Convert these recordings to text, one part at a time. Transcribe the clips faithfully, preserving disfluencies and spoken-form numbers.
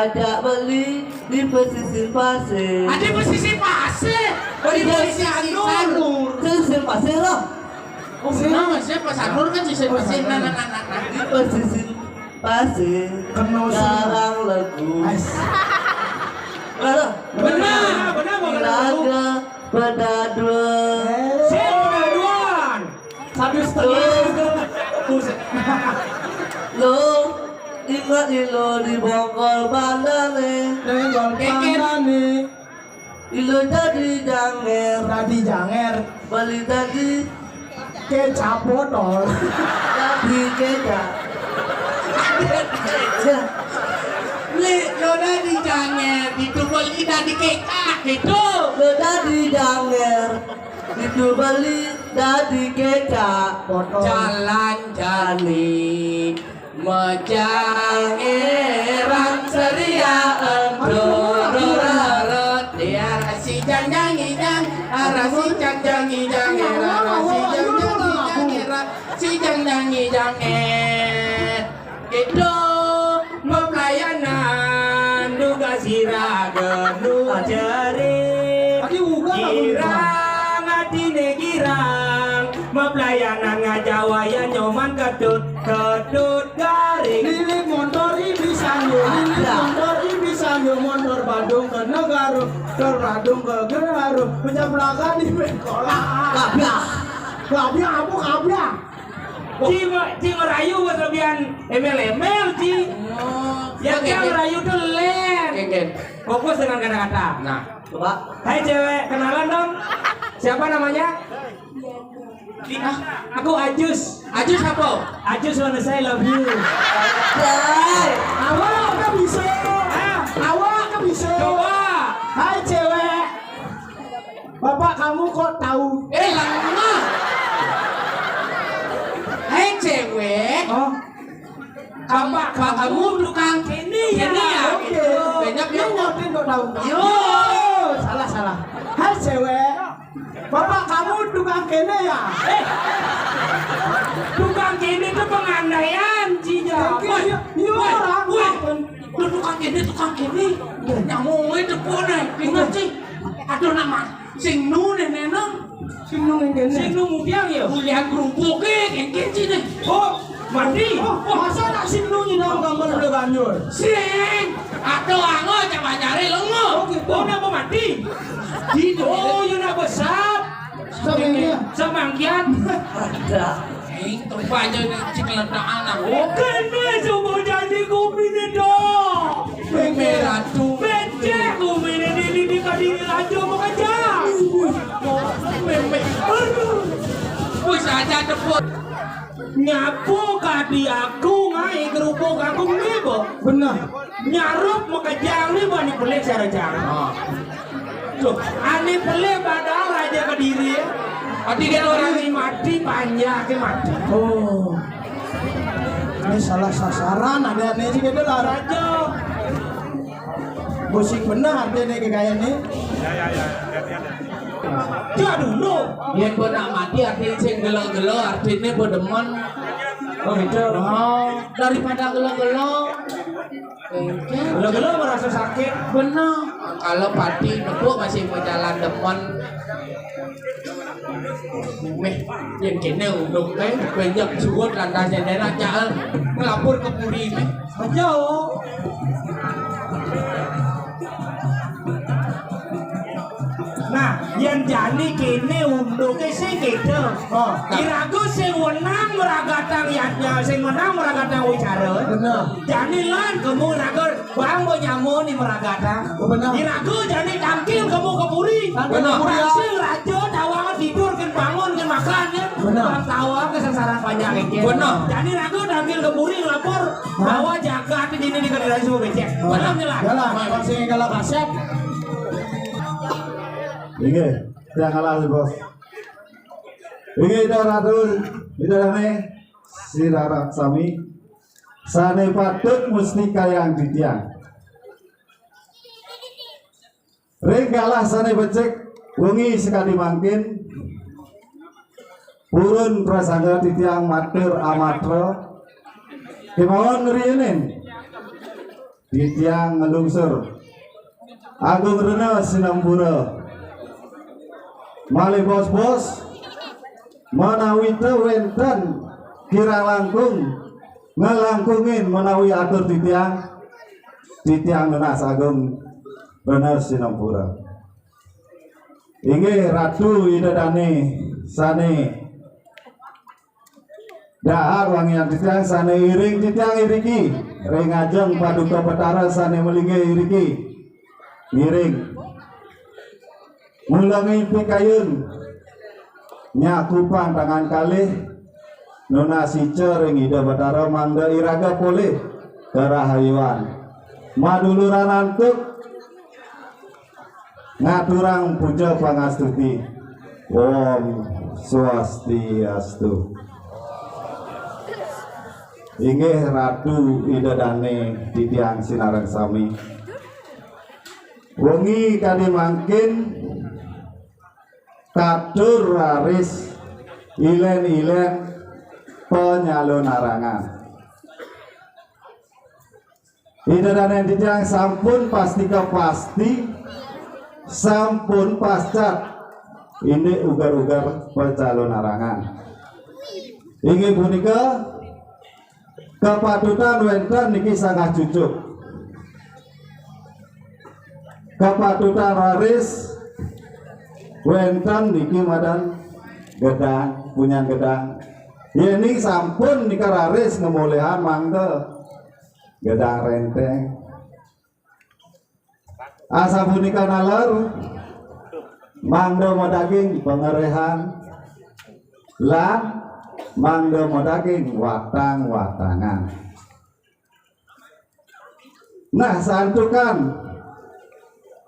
Ajak beli di pesisir pasir. Ada pesisir pasir. Oh, di pesisir Sanur. Pesisir pasir lah. Oh, benar, Mas, ya, Pak Sanur kan sisir pasir. Nah, nah, nah, nah, nah. Di pesisir pasir. Kenal semua. Garang legu. Ais. Benar, benar, benar, benar. Laga Pedaduan. Sing pedaduan. Satu setengah. Buset. Lo ingat lo di bongkol bandane. Dengan bongkol bandane. Ilo jadi janger. Jadi janger. Beli jadi kecap botol. Jadi kecap. Ya. Li, lo jadi janger, itu beli jadi kecap, gitu. Lo jadi janger, itu beli jadi kecap. Botol. Jalan jani, mejang erang seria endororot. Ya, si jang jang ijang, ara si jang jang ijang, era si jang jang ijang, era si jang jang ijang, eh. Itu mepelayanan duga sira genu jerit. Tadi uga tak boleh. Girang atine girang, mepelayanan ngajawaya nyoman kedut, kedut garing. Lilit montor ini sanyo, lilit montor ini sanyo, montor Badung ke Negaro, ke Badung ke Geraro, pencaplakan di sekolah. Kabia. Kabia, apa kabia? Ci, ci ngerayu buat lebihan embel-embel, ci. Oh, ya, oke, kan, oke. Ngerayu tuh len. Oke, oke. Fokus dengan kata-kata. Nah, coba. Hai cewek, kenalan dong. Siapa namanya? Di, ah, aku Ajus. Ajus apa? Ajus wanna say love you. Hai. Awak ke bisa? Ah. Awak ke bisa? Coba. Hai cewek. Bapak kamu kok tahu? Eh, lama. Hai cewek. Oh. Bapak kamu tukang kene ya? Kene ya? Oke. Gitu. Banyak ya. Ini ngerti kok tahu. Yo. Salah, salah. Hai cewek. Bapak kamu tukang kene ya? Eh. Tukang kene itu pengandaian, Ci. Oke, woi, iya, iya, woi, orang. Woi. Lu tukang kene, tukang kene. Iya. Nyamuk itu pone. Ingat, Ci. Aduh, nama. Sing nu nenek nang. Sing nu ngene. Sing nu mudiang ya? Mudiang kerupuk e, ngene sih nih. Oh, mati. Oh, masa nak sing nu nyinau gambar udah banjur? Sing. Atau ango coba nyari lengo. Oh, gitu. Oh, napa mati? Gitu. Oh, ya nak besar. Samangkian. Samangkian. Ada. Ing, tempat aja nih, cik ledak anak. Oh, kena semua jadi kopi nih, dong. Meme ratu. Becek kopi nih, di, di, di, kadiri raja mau kerja. Meme. Aduh. Wis aja tepuk. Nyapu kadi aku ngai kerupuk aku nih, Bo. Benar. Nyarup makejang ni bani pelik sarejang. Ah. Tuh, ane pelik padahal raja Kediri. Ati dia orang ni mati panjang ke mati. Oh. Ini salah sasaran, ada ane sih gitu lah. Raja. Musik benar ada nih kayak ini. Ya, ya, ya. Lihat, lihat, lihat. Dia dulu. Yen bo nak mati artine sing gelo-gelo, artine bo demen. Oh, gitu. Oh, daripada gelo-gelo. Gelo-gelo merasa sakit. Bener. Kalau pati nepuk masih mau jalan demen. Meh, yang kene unduk, eh, banyak suwut lantas yang enak, nyael ngelapor ke puri, meh. Aja, oh. Nah, yang jani kene unduke sing gitu. Oh. Irago sing wenang meragatang yatnya, sing wenang meragatang wicara. Bener. Jani lan kemu rago bang bo nyamu ni meragatang. Oh, bener. Irago jani tangkil kemu ke puri. Tangkil ke puri, ya. Sing raja tawang tidur kan bangun kan makan ya. Bener. Bang tawang kesengsaraan panjang ya. Bener. Jani rago tangkil ke puri lapor. Hah? Bahwa jagat ini di Kediri semua becek. Oh. Bener, jelas. Yalah, bang sing kalau kasep. Inggih, yang kalah, Bos. Inggih, ida ratu, ida rame, sira sami. Sane patut mustika yang titiang. Ring galah sane becik, wengi sekadi mangkin. Purun prasangga titiang matur amatra. Kemawon riinin. Titiang nglungsur. Agung rena sinampura. Malih bos-bos, menawi te wenten kirang langkung nglangkungin menawi atur titiang, titiang nunas agung rena sinampura. Inggih Ratu Ida Dane sane dahat wangiang titiang, sane iring titiang iriki ring ajeng Paduka Betara sane malinggih iriki. Ngiring. Mulangi pikayun, nyakupang tangan kalih, nunas ica ring Ida Betara mangda iraga polih karahayuan. Maduluran antuk, ngaturang puja pangastuti. Om Swastiastu. Inggih Ratu Ida Dane titiang sinareng sami. Wengi kadi mangkin katur raris ilen-ilen panyalonarangan. Ida Dane titiang sampun pastika pasti, sampun pascat indik uger-uger panyalonarangan. Inggih punika kapatutan wenten niki sanggah cucuk. Kapatutan raris wenten niki madan gedang, punyan gedang. Yening sampun nika raris ngamolihang mangda gedang renteng. Asapunika taler, mangda madaging pangerehan lan mangda madaging watang-watangan. Nah, santukan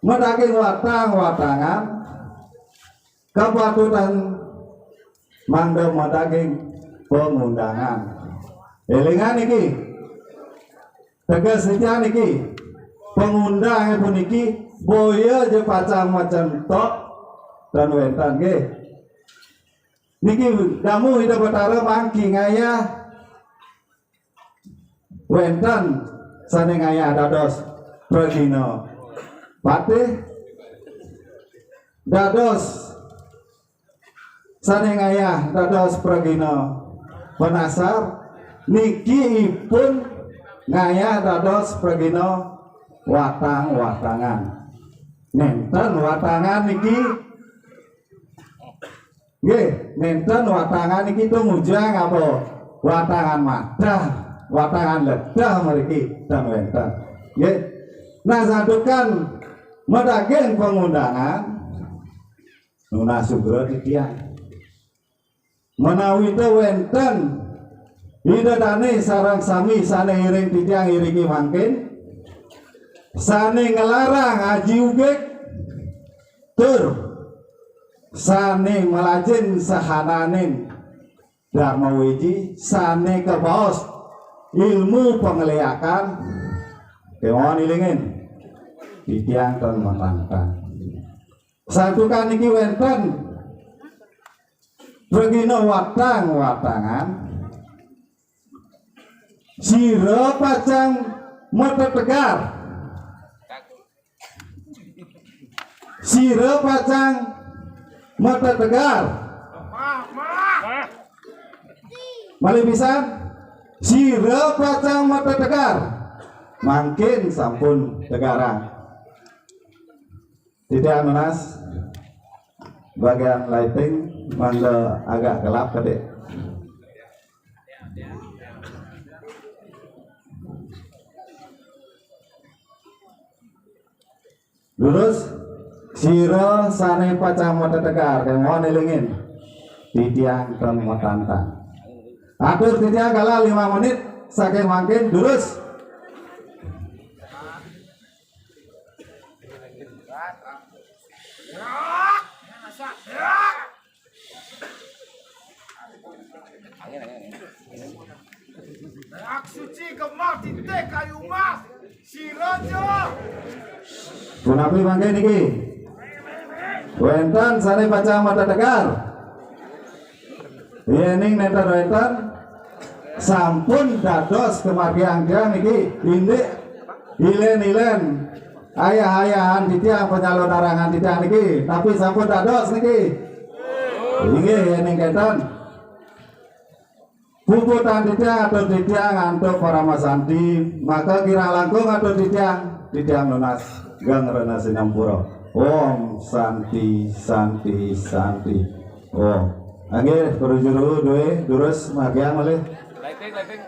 madaging watang-watangan, kapatutan mangda madaging pangundangan. Elingan niki, teges niki, pangundang puniki boya ja pacang macentok tan wenten nggih. Niki damuh Ida Betara mangkin ngayah wenten sane ngayah dados pragina patih, dados sane ngayah dados pragina penasar, niki ipun ngayah dados pragina watang-watangan. Nenten watangan niki Nggih, nenten watangan niki tumuju apa? Watangan madah, watangan ledah mriki ten wenten. Nggih. Nah, santukan madaging pangundangan, nunas sugra titiang. Menawi te wenten Ida Dane sareng sami sane iring titiang iriki mangkin, sane nglarang aji ugig, tur sane melajin sahananing Dharma Wiji, sane kabaos ilmu pangleakan, kemawon ilingin, titiang ten matangkang. Santukan niki wenten pragina watang-watangan, sira pacang matetegar. Sira pacang matetegar. Malih pisan, sira pacang matetegar. Mangkin sampun tegarang. Titiang nunas, bagian lighting mangda agak gelap tadi. Lurus, sira sane pacang matetegar, kemawon elingin. Titiang ten matantang. Atur titiang kala lima menit saking mangkin, lurus. Angin, angin, angin. Rak suci gemah titih kayu emas. Sira ja. Punapi mangke niki? Wenten sane pacang matetegar? Yening nenten wenten, sampun dados kamargiang tiang niki, indik Ilen-ilen, ayah-ayahan titiang, penyalur darangan titiang niki, tapi sampun dados niki. Inggih, yen ning ketan. Puputan titiang atur titiang antuk parama santi, maka kirang langkung atur titiang, titiang nunas geng rena sinampura. Om Santi, Santi, Santi. Om. Nggih, para juru duwe durus margiang malih. Lighting, lighting.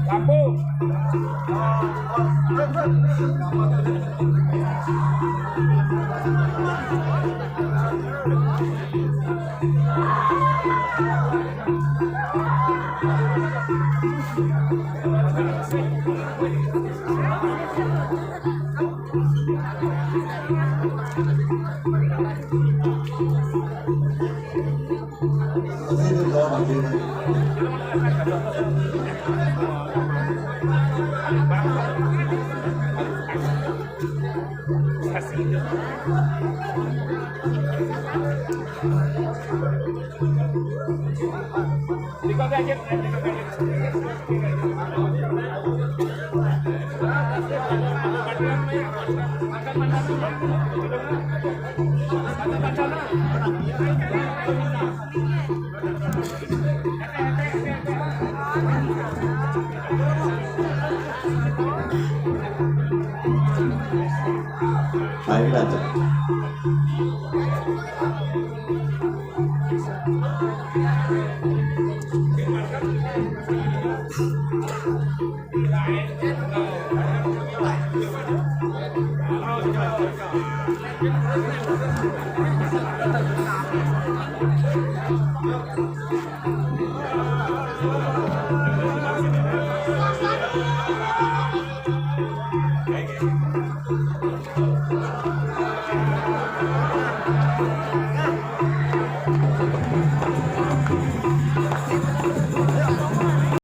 Lampu. Baiklah, Cak.